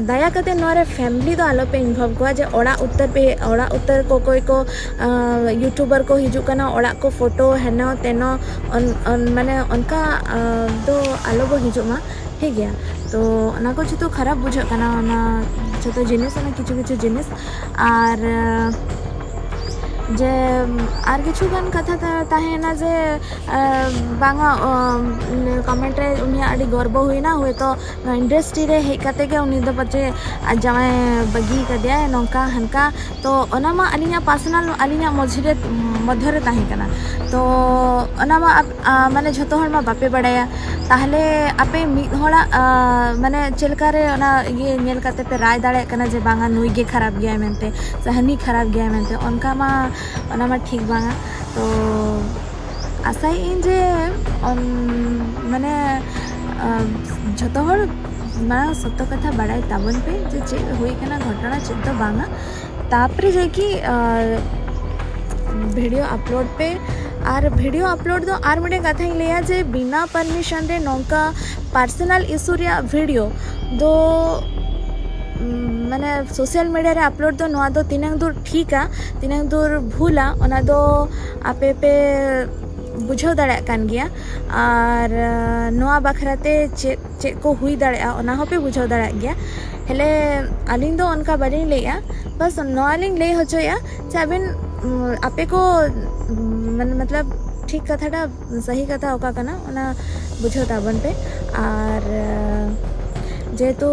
ᱫᱟᱭᱟ ᱠᱟᱛᱮ ᱱᱚᱣᱟ ᱨᱮ family ᱫᱚ ᱟᱞᱚ ᱯᱮ involve ᱠᱚᱣᱟ, ᱡᱮ ᱚᱲᱟᱜ ᱩᱛᱟᱹᱨ ᱯᱮ ᱚᱲᱟᱜ ᱩᱛᱟᱹᱨ ᱠᱚ ᱚᱠᱚᱭ ᱠᱚ YouTuber ᱠᱚ ᱦᱤᱡᱩᱜ ᱠᱟᱱᱟ, ᱚᱲᱟᱜ ᱠᱚ ᱯᱷᱳᱴᱳ ᱦᱮᱱᱚ ᱛᱮᱱᱚ ᱢᱟᱱᱮ ᱚᱱᱠᱟ ᱫᱚ ᱟᱞᱚ ᱵᱚ ᱦᱤᱡᱩᱜ ᱢᱟ, ᱴᱷᱤᱠ ᱜᱮᱭᱟ᱾ ᱛᱚ ᱚᱱᱟ ᱠᱚ ᱡᱷᱚᱛᱚ ᱠᱷᱟᱨᱟᱯ ᱵᱩᱡᱷᱟᱹᱜ ᱠᱟᱱᱟ, ᱚᱱᱟ ᱡᱷᱚᱛᱚ ᱡᱤᱱᱤᱥ, ᱚᱱᱟ ᱠᱤᱪᱷᱩ ᱠᱤᱪᱷᱩ ᱡᱤᱱᱤᱥ᱾ ᱟᱨ ᱡᱮ ᱟᱨ ᱠᱤᱪᱷᱩ ᱜᱟᱱ ᱠᱟᱛᱷᱟ ᱛᱟᱦᱮᱸᱭᱮᱱᱟ ᱡᱮ ᱵᱟᱝᱟ, comment ᱨᱮ ᱩᱱᱤᱭᱟᱜ ᱟᱹᱰᱤ ᱜᱚᱨᱵᱚ ᱦᱩᱭᱱᱟ, ᱦᱚᱭᱛᱳ ᱱᱚᱣᱟ industry ᱨᱮ ᱦᱮᱡ ᱠᱟᱛᱮ ᱜᱮ ᱩᱱᱤ ᱫᱚ ᱯᱟᱪᱮ ᱟᱡ ᱡᱟᱶᱟᱭ ᱵᱟᱹᱜᱤ ᱠᱟᱫᱮᱭᱟᱭ, ᱱᱚᱝᱠᱟ ᱦᱟᱱᱠᱟ᱾ ᱛᱚ ᱚᱱᱟ ᱢᱟ ᱟᱹᱞᱤᱧᱟᱜ personal, ᱟᱹᱞᱤᱧᱟᱜ ᱢᱚᱡᱽ ᱨᱮ ᱢᱚᱫᱽᱫᱷᱚ ᱨᱮ ᱛᱟᱦᱮᱸ ᱠᱟᱱᱟ᱾ ᱛᱚ ᱚᱱᱟ ᱢᱟ ᱟᱯ- ᱟ, ᱢᱟᱱᱮ ᱡᱷᱚᱛᱚ ᱦᱚᱲ ᱢᱟ ᱵᱟᱯᱮ ᱵᱟᱲᱟᱭᱟ᱾ ᱛᱟᱦᱚᱞᱮ ᱟᱯᱮ ᱢᱤᱫ ᱦᱚᱲᱟᱜ ᱟ, ᱢᱟᱱᱮ ᱪᱮᱫ ᱞᱮᱠᱟ ᱨᱮ ᱚᱱᱟ ᱤᱭᱟᱹ ᱧᱮᱞ ᱠᱟᱛᱮ ᱯᱮ ᱨᱟᱭ ᱫᱟᱲᱮᱭᱟᱜ ᱠᱟᱱᱟ ᱡᱮ ᱵᱟᱝᱟ ᱱᱩᱭ ᱜᱮ ᱠᱷᱟᱨᱟᱯ ᱜᱮᱭᱟᱭ ᱢᱮᱱᱛᱮ ᱥᱮ ᱦᱟᱹᱱᱤ ᱠᱷᱟᱨᱟᱯ ᱜᱮᱭᱟᱭ ᱢᱮᱱᱛᱮ? ᱚᱱᱠᱟ ᱢᱟ, ᱚᱱᱟ ᱢᱟ ᱴᱷᱤᱠ ᱵᱟᱝᱟ᱾ ᱛᱚ ᱟᱥᱟᱭᱮᱫ ᱟᱹᱧ ᱡᱮ ᱚᱱ- ᱢᱟᱱᱮ ᱟ, ᱡᱷᱚᱛᱚ ᱦᱚᱲ ᱢᱟ ᱥᱚᱛᱚ ᱠᱟᱛᱷᱟ ᱵᱟᱲᱟᱭ ᱛᱟᱵᱚᱱ ᱯᱮ ᱡᱮ ᱪᱮᱫ ᱦᱩᱭ ᱠᱟᱱᱟ ᱜᱷᱚᱴᱚᱱᱟ, ᱪᱮᱫ ᱫᱚ ᱵᱟᱝᱟ᱾ ᱛᱟᱯᱚᱨᱮ ᱡᱟᱭᱠᱤ ᱵᱷᱤᱰᱤᱭᱳ ᱟᱯᱞᱳᱰ ᱯᱮ᱾ ᱟᱨ ᱵᱷᱤᱰᱤᱭᱳ ᱟᱯᱞᱳᱰ ᱫᱚ ᱟᱨ ᱢᱤᱫᱴᱮᱱ ᱠᱟᱛᱷᱟᱧ ᱞᱟᱹᱭᱟ ᱡᱮ ᱵᱤᱱᱟ ᱯᱟᱨᱢᱤᱥᱚᱱ ᱨᱮ ᱱᱚᱝᱠᱟ ᱯᱟᱨᱥᱚᱱᱟᱞ ᱤᱥᱩ ᱨᱮᱭᱟᱜ ᱵᱷᱤᱰᱤᱭᱳ ᱫᱚ ᱩᱢ, ᱢᱟᱱᱮ ᱥᱳᱥᱟᱞ ᱢᱤᱰᱤᱭᱟ ᱨᱮ ᱟᱯᱞᱳᱰ ᱫᱚ ᱱᱚᱣᱟ ᱫᱚ ᱛᱤᱱᱟᱹᱝ ᱫᱩᱨ ᱴᱷᱤᱠᱟ, ᱛᱤᱱᱟᱹᱝ ᱫᱩᱨ ᱵᱷᱩᱞᱟ, ᱚᱱᱟ ᱫᱚ ᱟᱯᱮ ᱯᱮ ᱵᱩᱡᱷᱟᱹᱣ ᱫᱟᱲᱮᱭᱟᱜ ᱠᱟᱱ ᱜᱮᱭᱟ᱾ ᱟᱨ ᱟ, ᱱᱚᱣᱟ ᱵᱟᱠᱷᱨᱟ ᱛᱮ ᱪᱮᱫ ᱪᱮᱫ ᱠᱚ ᱦᱩᱭ ᱫᱟᱲᱮᱭᱟᱜᱼᱟ, ᱚᱱᱟ ᱦᱚᱸᱯᱮ ᱵᱩᱡᱷᱟᱹᱣ ᱫᱟᱲᱮᱭᱟᱜ ᱜᱮᱭᱟ᱾ ᱦᱮᱞᱮ ᱟᱹᱞᱤᱧ ᱫᱚ ᱚᱱᱠᱟ ᱵᱟᱹᱞᱤᱧ ᱞᱟᱹᱭᱮᱜᱼᱟ, ᱵᱟᱥ ᱱᱚᱣᱟ ᱞᱤᱧ ᱞᱟᱹᱭ ᱦᱚᱪᱚᱭᱮᱜᱼᱟ ᱡᱮ ᱟᱵᱮᱱ ᱩᱢ, ᱟᱯᱮ ᱠᱚ ᱩᱢ, ᱢᱟᱱᱮ ᱢᱚᱛᱞᱚᱵ ᱴᱷᱤᱠ ᱠᱟᱛᱷᱟᱴᱟ, ᱥᱟᱹᱦᱤ ᱠᱟᱛᱷᱟ ᱚᱠᱟ ᱠᱟᱱᱟ ᱚᱱᱟ ᱵᱩᱡᱷᱟᱹᱣ ᱛᱟᱵᱚᱱ ᱯᱮ᱾ ᱟᱨ ᱟ, ᱡᱮᱦᱮᱛᱩ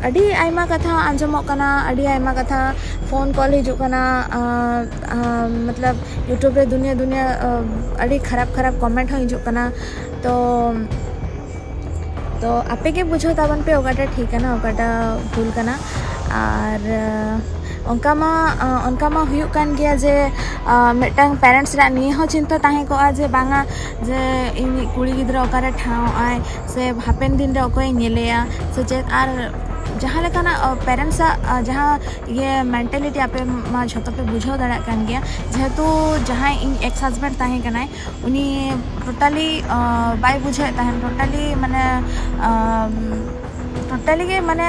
ᱟᱹᱰᱤ ᱟᱭᱢᱟ ᱠᱟᱛᱷᱟ ᱟᱸᱡᱚᱢᱚᱜ ᱠᱟᱱᱟ, ᱟᱹᱰᱤ ᱟᱭᱢᱟ ᱠᱟᱛᱷᱟ ᱯᱷᱳᱱ ᱠᱚᱞ ᱦᱤᱡᱩᱜ ᱠᱟᱱᱟ, ᱟ, ᱟ, ᱢᱚᱛᱞᱚᱵ ᱭᱩᱴᱩᱵᱽ ᱨᱮ ᱫᱩᱱᱤᱭᱟᱹ ᱫᱩᱱᱤᱭᱟᱹ ᱟ, ᱟᱹᱰᱤ ᱠᱷᱟᱨᱟᱯ ᱠᱷᱟᱨᱟᱯ ᱠᱚᱢᱮᱱᱴ ᱦᱚᱸ ᱦᱤᱡᱩᱜ ᱠᱟᱱᱟ᱾ ᱛᱚ ᱛᱚ ᱟᱯᱮ ᱜᱮ ᱵᱩᱡᱷᱟᱹᱣ ᱛᱟᱵᱚᱱ ᱯᱮ ᱚᱠᱟᱴᱟᱜ ᱴᱷᱤᱠ ᱠᱟᱱᱟ, ᱚᱠᱟᱴᱟᱜ ᱵᱷᱩᱞ ᱠᱟᱱᱟ᱾ ᱟᱨ ᱟ, ᱚᱱᱠᱟ ᱢᱟ ᱟ, ᱚᱱᱠᱟ ᱢᱟ ᱦᱩᱭᱩᱜ ᱠᱟᱱ ᱜᱮᱭᱟ ᱡᱮ ᱟ, ᱢᱤᱫᱴᱟᱝ ᱯᱮᱨᱮᱱᱴᱥ ᱨᱮᱭᱟᱜ ᱱᱤᱭᱟᱹ ᱦᱚᱸ ᱪᱤᱱᱛᱟᱹ ᱛᱟᱦᱮᱸ ᱠᱚᱜᱼᱟ ᱡᱮ ᱵᱟᱝᱟ ᱡᱮ ᱤᱧᱤᱡ ᱠᱩᱲᱤ ᱜᱤᱫᱽᱨᱟᱹ ᱚᱠᱟᱨᱮ ᱴᱷᱟᱶ ᱟᱭ ᱥᱮ ᱦᱟᱯᱮᱱ ᱫᱤᱱ ᱨᱮ ᱚᱠᱚᱭᱮ ᱧᱮᱞᱮᱭᱟ ᱥᱮ ᱪᱮᱫ᱾ ᱟᱨ ᱡᱟᱦᱟᱸ ᱞᱮᱠᱟᱱᱟᱜ ᱟ, ᱯᱮᱨᱮᱱᱴᱥ ᱟᱜ ᱟ, ᱡᱟᱦᱟᱸ ᱤᱭᱟᱹ ᱢᱮᱱᱴᱟᱞᱤᱴᱤ ᱟᱯᱮ ᱢᱟ ᱡᱷᱚᱛᱚ ᱯᱮ ᱵᱩᱡᱷᱟᱹᱣ ᱫᱟᱲᱮᱭᱟᱜ ᱠᱟᱱ ᱜᱮᱭᱟ᱾ ᱡᱮᱦᱮᱛᱩ ᱡᱟᱦᱟᱸᱭ ᱤᱧ ᱮᱠᱥ ᱦᱟᱥᱵᱮᱱᱰ ᱛᱟᱦᱮᱸ ᱠᱟᱱᱟᱭ, ᱩᱱᱤ ᱴᱳᱴᱟᱞᱤ ᱵᱟᱭ ᱵᱩᱡᱷᱟᱹᱣᱮᱫ ᱛᱟᱦᱮᱱ, ᱴᱳᱴᱟᱞᱤ ᱢᱟᱱᱮ ᱴᱳᱴᱟᱞᱤ ᱜᱮ ᱢᱟᱱᱮ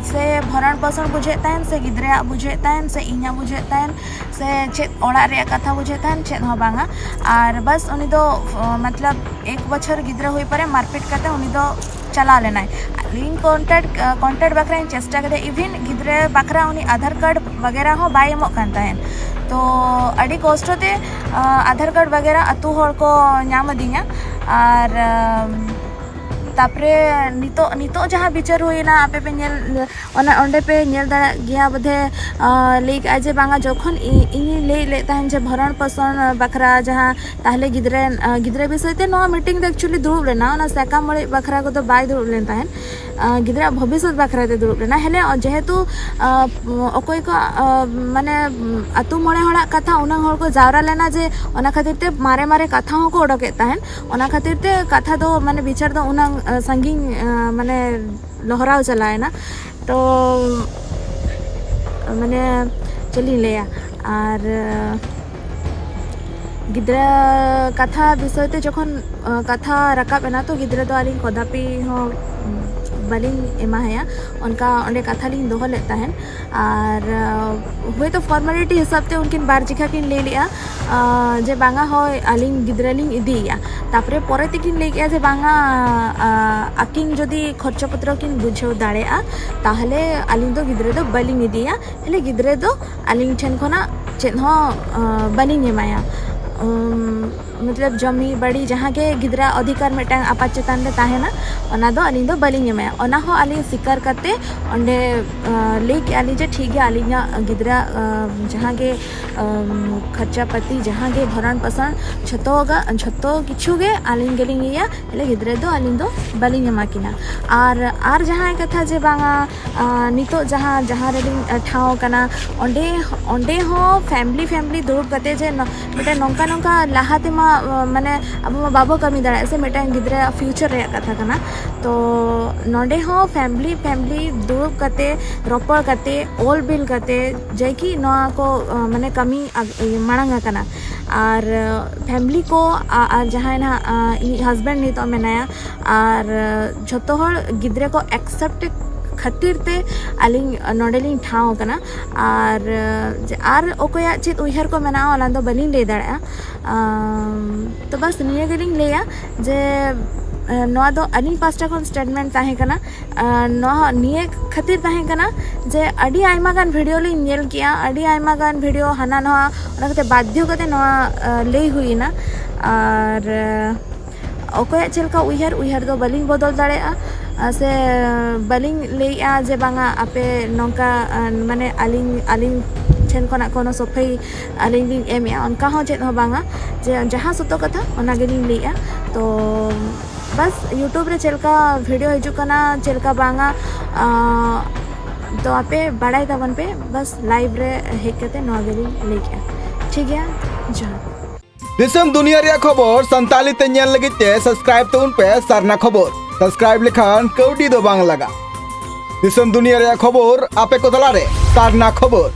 ᱥᱮ ᱵᱷᱚᱨᱚᱱ ᱯᱳᱥᱚᱱ ᱵᱩᱡᱷᱟᱹᱣᱮᱫ ᱛᱟᱦᱮᱱ ᱥᱮ ᱜᱤᱫᱽᱨᱟᱹᱣᱟᱜ ᱵᱩᱡᱷᱟᱹᱣᱮᱫ ᱛᱟᱦᱮᱱ ᱥᱮ ᱤᱧᱟᱹᱜ ᱵᱩᱡᱷᱟᱹᱣᱮᱫ ᱛᱟᱦᱮᱱ ᱥᱮ ᱪᱮᱫ ᱚᱲᱟᱜ ᱨᱮᱭᱟᱜ ᱠᱟᱛᱷᱟ ᱵᱩᱡᱷᱟᱹᱣᱮᱫ ᱛᱟᱦᱮᱱ, ᱪᱮᱫ ᱦᱚᱸ ᱵᱟᱝᱟ᱾ ᱟᱨ ᱵᱟᱥ ᱩᱱᱤ ᱫᱚ ᱟ, ᱢᱚᱛᱞᱚᱵ ᱮᱠ ᱵᱚᱪᱷᱚᱨ ᱜᱤᱫᱽᱨᱟᱹ ᱦᱩᱭ ᱯᱚᱨᱮ ᱢᱟᱨᱯᱤᱴ ᱠᱟᱛᱮ ᱩᱱᱤ ᱫᱚ ᱪᱟᱞᱟᱣ ᱞᱮᱱᱟᱭ᱾ ᱤᱧ ᱠᱚᱱᱴᱮᱠᱴ ᱠᱚᱱᱴᱮᱠᱴ ᱵᱟᱠᱷᱨᱟᱧ ᱪᱮᱥᱴᱟ ᱠᱮᱫᱟ, ᱤᱵᱷᱤᱱ ᱜᱤᱫᱽᱨᱟᱹ ᱵᱟᱠᱷᱨᱟ ᱩᱱᱤ ᱟᱫᱷᱟᱨ ᱠᱟᱨᱰ ᱵᱟᱜᱮᱨᱟ ᱦᱚᱸ ᱵᱟᱭ ᱮᱢᱚᱜ ᱠᱟᱱ ᱛᱟᱦᱮᱸᱫ᱾ ᱛᱚ ᱟᱹᱰᱤ ᱠᱚᱥᱴᱚ ᱛᱮ ᱟ, ᱟᱫᱷᱟᱨ ᱠᱟᱨᱰ ᱵᱟᱜᱮᱨᱟ ᱟᱹᱛᱩ ᱦᱚᱲ ᱠᱚ ᱧᱟᱢ ᱟᱹᱫᱤᱧᱟ᱾ ᱟᱨ ᱟᱢ, ᱛᱟᱯᱚᱨᱮ ᱱᱤᱛᱚᱜ ᱱᱤᱛᱚᱜ ᱡᱟᱦᱟᱸ ᱵᱤᱪᱟᱹᱨ ᱦᱩᱭᱱᱟ, ᱟᱯᱮ ᱯᱮ ᱧᱮᱞ, ᱚᱱᱟ ᱚᱸᱰᱮ ᱯᱮ ᱧᱮᱞ ᱫᱟᱲᱮᱭᱟᱜ ᱜᱮᱭᱟ ᱵᱚᱫᱷᱮ᱾ ᱞᱟᱹᱭ ᱠᱟᱜᱼᱟ ᱡᱮ ᱵᱟᱝᱟ, ᱡᱚᱠᱷᱚᱱ ᱤᱧᱤᱧ ᱞᱟᱹᱭ ᱞᱮᱫ ᱛᱟᱦᱮᱱ ᱡᱮ ᱵᱷᱚᱨᱚᱱ ᱯᱚᱥᱚᱱ ᱵᱟᱠᱷᱨᱟ ᱡᱟᱦᱟᱸ, ᱛᱟᱦᱚᱞᱮ ᱜᱤᱫᱽᱨᱟᱹ ᱜᱤᱫᱽᱨᱟᱹ ᱵᱤᱥᱚᱭ ᱛᱮ ᱱᱚᱣᱟ ᱢᱤᱴᱤᱝ ᱫᱚ ᱮᱠᱪᱩᱭᱮᱞᱤ ᱫᱩᱲᱩᱵ ᱞᱮᱱᱟ, ᱚᱱᱟ ᱥᱟᱠᱟᱢ ᱚᱲᱮᱡ ᱵᱟᱠᱷᱨᱟ ᱠᱚᱫᱚ ᱵᱟᱭ ᱫᱩᱲᱩᱵ ᱞᱮᱱ ᱛᱟᱦᱮᱸᱫ᱾ ᱜᱤᱫᱽᱨᱟᱹ ᱵᱷᱚᱵᱤᱥᱥᱚᱛ ᱵᱟᱠᱷᱨᱟ ᱛᱮ ᱫᱩᱲᱩᱵ ᱞᱮᱱᱟ᱾ ᱦᱮᱞᱮ ᱡᱮᱦᱮᱛᱩ ᱚᱠᱚᱭ ᱠᱚ ᱢᱟᱱᱮ ᱟᱛᱳ ᱢᱚᱬᱮ ᱦᱚᱲᱟᱜ ᱠᱟᱛᱷᱟ ᱩᱱᱟᱹᱝ ᱦᱚᱲ ᱠᱚ ᱡᱟᱣᱨᱟ ᱞᱮᱱᱟ ᱡᱮ ᱚᱱᱟ ᱠᱷᱟᱹᱛᱤᱨ ᱛᱮ ᱢᱟᱨᱮ ᱢᱟᱨᱮ ᱠᱟᱛᱷᱟ ᱦᱚᱸᱠᱚ ᱚᱰᱚᱠᱮᱫ ᱛᱟᱦᱮᱸᱫ᱾ ᱚᱱᱟ ᱠᱷᱟᱹᱛᱤᱨ ᱛᱮ ᱠᱟᱛᱷᱟ ᱫᱚ ᱢᱟᱱᱮ ᱵᱤᱪᱟᱹᱨ ᱫᱚ ᱩᱱᱟᱹᱝ ᱥᱟᱺᱜᱤᱧ ᱢᱟᱱᱮ ᱞᱚᱦᱨᱟᱣ ᱪᱟᱞᱟᱣᱮᱱᱟ᱾ ᱛᱚ ᱢᱟᱱᱮ ᱪᱮᱫ ᱞᱤᱧ ᱞᱟᱹᱭᱟ, ᱟᱨ ᱜᱤᱫᱽᱨᱟᱹ ᱠᱟᱛᱷᱟ ᱵᱤᱥᱚᱭ ᱛᱮ ᱡᱚᱠᱷᱚᱱ ᱠᱟᱛᱷᱟ ᱨᱟᱠᱟᱵ ᱮᱱᱟ, ᱛᱚ ᱜᱤᱫᱽᱨᱟᱹ ᱫᱚ ᱟᱹᱞᱤᱧ ᱠᱚᱫᱟᱯᱤ ᱦᱚᱸ ᱵᱟᱹᱞᱤᱧ ᱮᱢᱟᱭᱟ, ᱚᱱᱠᱟ ᱚᱸᱰᱮ ᱠᱟᱛᱷᱟ ᱞᱤᱧ ᱫᱚᱦᱚ ᱞᱮᱫ ᱛᱟᱦᱮᱸᱫ᱾ ᱟᱨ ᱦᱳᱭᱛᱳ ᱯᱷᱚᱨᱢᱟᱞᱤᱴᱤ ᱦᱤᱥᱟᱹᱵ ᱛᱮ ᱩᱱᱠᱤᱱ ᱵᱟᱨ ᱡᱮᱠᱷᱟ ᱠᱤᱱ ᱞᱟᱹᱭ ᱞᱮᱜᱼᱟ ᱡᱮ ᱵᱟᱝᱟ ᱦᱳᱭ ᱟᱹᱞᱤᱧ ᱜᱤᱫᱽᱨᱟᱹ ᱞᱤᱧ ᱤᱫᱤᱭᱮᱭᱟ᱾ ᱛᱟᱯᱚᱨᱮ ᱯᱚᱨᱮ ᱛᱮᱠᱤᱱ ᱞᱟᱹᱭ ᱠᱮᱜᱼᱟ ᱡᱮ ᱵᱟᱝᱟ ᱟᱹᱠᱤᱱ ᱡᱩᱫᱤ ᱠᱷᱚᱨᱪᱟ ᱯᱚᱛᱨᱚ ᱠᱤᱱ ᱵᱩᱡᱷᱟᱹᱣ ᱫᱟᱲᱮᱭᱟᱜᱼᱟ, ᱛᱟᱦᱚᱞᱮ ᱟᱹᱞᱤᱧ ᱫᱚ ᱜᱤᱫᱽᱨᱟᱹ ᱫᱚ ᱵᱟᱹᱞᱤᱧ ᱤᱫᱤᱭᱟ᱾ ᱦᱮᱞᱮ ᱜᱤᱫᱽᱨᱟᱹ ᱫᱚ ᱟᱹᱞᱤᱧ ᱴᱷᱮᱱ ᱠᱷᱚᱱᱟᱜ ᱪᱮᱫ ᱦᱚᱸ ᱵᱟᱹᱞᱤᱧ ᱮᱢᱟᱭᱟ᱾ ᱢᱚᱛᱞᱚᱵ ᱡᱚᱢᱤ ᱵᱟᱲᱤ ᱡᱟᱦᱟᱸ ᱜᱮ ᱜᱤᱫᱽᱨᱟᱹ ᱚᱫᱷᱤᱠᱟᱨ ᱢᱤᱫᱴᱟᱝ ᱟᱯᱟᱛ ᱪᱮᱛᱟᱱ ᱨᱮ ᱛᱟᱦᱮᱱᱟ, ᱚᱱᱟ ᱫᱚ ᱟᱹᱞᱤᱧ ᱫᱚ ᱵᱟᱹᱞᱤᱧ ᱮᱢᱟᱭᱟ᱾ ᱚᱱᱟ ᱦᱚᱸ ᱟᱹᱞᱤᱧ ᱥᱤᱠᱟᱨ ᱠᱟᱛᱮ ᱚᱸᱰᱮ ᱞᱟᱹᱭ ᱠᱮᱜᱼᱟ ᱞᱤᱧ ᱡᱮ ᱴᱷᱤᱠ ᱜᱮᱭᱟ, ᱟᱹᱞᱤᱧᱟᱜ ᱜᱤᱫᱽᱨᱟᱹ ᱡᱟᱦᱟᱸ ᱜᱮ ᱠᱷᱚᱨᱪᱟ ᱯᱟᱹᱛᱤ ᱡᱟᱦᱟᱸ ᱜᱮ ᱵᱷᱚᱨᱚᱱ ᱯᱚᱥᱚᱱ ᱡᱷᱚᱛᱚ ᱜᱤᱪᱷᱩ ᱜᱮ ᱟᱹᱞᱤᱧ ᱜᱮᱞᱤᱧ ᱤᱭᱟᱹᱭᱟ᱾ ᱦᱮᱞᱮ ᱜᱤᱫᱽᱨᱟᱹ ᱫᱚ ᱟᱹᱞᱤᱧ ᱫᱚ ᱵᱟᱹᱞᱤᱧ ᱮᱢᱟ ᱠᱤᱱᱟ᱾ ᱟᱨ ᱟᱨ ᱡᱟᱦᱟᱸᱭ ᱠᱟᱛᱷᱟ ᱡᱮ ᱵᱟᱝᱟ ᱱᱤᱛᱚᱜ ᱡᱟᱦᱟᱸ ᱡᱟᱦᱟᱸ ᱨᱮᱞᱤᱧ ᱴᱷᱟᱶ ᱠᱟᱱᱟ, ᱚᱸᱰᱮ ᱚᱸᱰᱮ ᱦᱚᱸ ᱯᱷᱮᱢᱞᱤ ᱯᱷᱮᱢᱞᱤ ᱫᱩᱲᱩᱵ ᱠᱟᱛᱮ ᱡᱮ ᱢᱤᱫᱴᱮᱱ ᱱᱚᱝᱠᱟ ᱱᱚᱝᱠᱟ ᱞᱟᱦᱟ ᱛᱮᱢᱟ ᱢᱟᱱᱮ ᱟᱵᱚ ᱢᱟ ᱵᱟᱵᱚ ᱠᱟᱹᱢᱤ ᱫᱟᱲᱮᱭᱟᱜᱼᱟ ᱥᱮ, ᱢᱤᱫᱴᱟᱝ ᱜᱤᱫᱽᱨᱟᱹ ᱯᱷᱤᱭᱩᱪᱟᱨ ᱨᱮᱭᱟᱜ ᱠᱟᱛᱷᱟ ᱠᱟᱱᱟ᱾ ᱛᱚ ᱱᱚᱸᱰᱮ ᱦᱚᱸ ᱯᱷᱮᱢᱞᱤ ᱯᱷᱮᱢᱞᱤ ᱫᱩᱲᱩᱵ ᱠᱟᱛᱮ ᱨᱚᱯᱚᱲ ᱠᱟᱛᱮ ᱚᱞ ᱵᱤᱞ ᱠᱟᱛᱮ ᱡᱮ ᱠᱤ ᱱᱚᱣᱟ ᱠᱚ ᱢᱟᱱᱮ ᱠᱟᱹᱢᱤ ᱢᱟᱲᱟᱝ ᱟᱠᱟᱱᱟ᱾ ᱟᱨ ᱯᱷᱮᱢᱞᱤ ᱠᱚ ᱟᱨ ᱡᱟᱦᱟᱸᱭ ᱱᱟᱦᱟᱜ ᱤᱧᱤᱡ ᱦᱟᱥᱵᱮᱱᱰ ᱱᱤᱛᱚᱜ ᱢᱮᱱᱟᱭᱟ, ᱟᱨ ᱡᱷᱚᱛᱚ ᱦᱚᱲ ᱜᱤᱫᱽᱨᱟᱹ ᱠᱚ ᱮᱠᱥᱮᱯᱴ ᱠᱷᱟᱹᱛᱤᱨ ᱛᱮ ᱟᱹᱞᱤᱧ ᱱᱚᱰᱮᱞᱤᱧ ᱴᱷᱟᱶ ᱟᱠᱟᱱᱟ᱾ ᱟᱨ ᱟᱨ ᱚᱠᱚᱭᱟᱜ ᱪᱮᱫ ᱩᱭᱦᱟᱹᱨ ᱠᱚ ᱢᱮᱱᱟᱜᱼᱟ, ᱚᱱᱟ ᱫᱚ ᱵᱟᱹᱞᱤᱧ ᱞᱟᱹᱭ ᱫᱟᱲᱮᱭᱟᱜᱼᱟ᱾ ᱛᱚ ᱵᱟᱥ ᱱᱤᱭᱟᱹ ᱜᱮᱞᱤᱧ ᱞᱟᱹᱭᱟ ᱡᱮ ᱱᱚᱣᱟ ᱫᱚ ᱟᱹᱞᱤᱧ ᱯᱟᱥᱴᱟ ᱠᱷᱚᱱ ᱥᱴᱮᱴᱢᱮᱱᱴ ᱛᱟᱦᱮᱸ ᱠᱟᱱᱟ᱾ ᱱᱚᱣᱟ ᱱᱤᱭᱟᱹ ᱠᱷᱟᱹᱛᱤᱨ ᱛᱟᱦᱮᱸ ᱠᱟᱱᱟ ᱡᱮ ᱟᱹᱰᱤ ᱟᱭᱢᱟ ᱜᱟᱱ ᱵᱷᱤᱰᱤᱭᱳ ᱞᱤᱧ ᱧᱮᱞ ᱠᱮᱜᱼᱟ, ᱟᱹᱰᱤ ᱟᱭᱢᱟ ᱜᱟᱱ ᱵᱷᱤᱰᱤᱭᱳ ᱦᱟᱱᱟ ᱱᱚᱣᱟ, ᱚᱱᱟ ᱠᱷᱟᱹᱛᱤᱨ ᱵᱟᱫᱽᱫᱷᱚ ᱠᱟᱛᱮ ᱱᱚᱣᱟ ᱞᱟᱹᱭ ᱦᱩᱭᱮᱱᱟ᱾ ᱟᱨ ᱚᱠᱚᱭᱟᱜ ᱪᱮᱫ ᱞᱮᱠᱟ ᱩᱭᱦᱟᱹᱨ, ᱩᱭᱦᱟᱹᱨ ᱫᱚ ᱵᱟᱹᱞᱤᱧ ᱵᱚᱫᱚᱞ ᱫᱟᱲᱮᱭᱟᱜᱼᱟ᱾ ᱟᱨ ᱥᱮ ᱵᱟᱹᱞᱤᱧ ᱞᱟᱹᱭᱮᱜᱼᱟ ᱡᱮ ᱵᱟᱝᱟ ᱟᱯᱮ ᱱᱚᱝᱠᱟ, ᱟᱨ ᱢᱟᱱᱮ ᱟᱹᱞᱤᱧ, ᱟᱹᱞᱤᱧ ᱴᱷᱮᱱ ᱠᱷᱚᱱᱟᱜ ᱠᱳᱱᱳ ᱥᱚᱯᱷᱟᱭ ᱟᱹᱞᱤᱧ ᱞᱤᱧ ᱮᱢᱮᱜᱼᱟ, ᱚᱱᱠᱟ ᱦᱚᱸ ᱪᱮᱫ ᱦᱚᱸ ᱵᱟᱝᱟ᱾ ᱡᱮ ᱡᱟᱦᱟᱸ ᱥᱚᱛᱚ ᱠᱟᱛᱷᱟ, ᱚᱱᱟ ᱜᱮᱞᱤᱧ ᱞᱟᱹᱭᱮᱜᱼᱟ᱾ ᱛᱚ ᱵᱟᱥ YouTube ᱨᱮ ᱪᱮᱫ ᱞᱮᱠᱟ ᱵᱷᱤᱰᱤᱭᱳ ᱦᱤᱡᱩᱜ ᱠᱟᱱᱟ, ᱪᱮᱫ ᱞᱮᱠᱟ ᱵᱟᱝᱟ, ᱟᱸ, ᱛᱚ ᱟᱯᱮ ᱵᱟᱲᱟᱭ ᱛᱟᱵᱚᱱ ᱯᱮ, ᱵᱟᱥ ᱞᱟᱭᱤᱵᱷ ᱨᱮ ᱦᱮᱡ ᱠᱟᱛᱮ ᱱᱚᱣᱟ ᱜᱮᱞᱤᱧ ᱞᱟᱹᱭ ᱠᱮᱜᱼᱟ᱾ ᱴᱷᱤᱠ ᱜᱮᱭᱟ, ᱡᱚᱦᱟᱨ᱾ ᱫᱤᱥᱚᱢ ᱫᱩᱱᱤᱭᱟᱹ ᱨᱮᱭᱟᱜ ᱠᱷᱚᱵᱚᱨ ᱥᱟᱱᱛᱟᱲᱤ ᱛᱮ ᱧᱮᱞ ᱞᱟᱹᱜᱤᱫ ᱛᱮ ᱥᱟᱵᱥᱠᱨᱟᱭᱤᱵ ᱛᱟᱵᱚᱱ ᱯᱮ ᱥᱟᱨᱱᱟ ᱠᱷᱚᱵᱚᱨ᱾ ᱥᱟᱵᱥᱠᱨᱟᱭᱤᱵ ᱞᱮᱠᱷᱟᱱ ᱠᱟᱹᱣᱰᱤ ᱫᱚ ᱵᱟᱝ ᱞᱟᱜᱟᱜᱼᱟ᱾ ᱫᱤᱥᱚᱢ ᱫᱩᱱᱤᱭᱟᱹ ᱨᱮᱭᱟᱜ ᱠᱷᱚᱵᱚᱨ ᱟᱯᱮ ᱠᱚ ᱛᱟᱞᱟᱨᱮ ᱥᱟᱨᱱᱟ ᱠᱷᱚᱵᱚᱨ᱾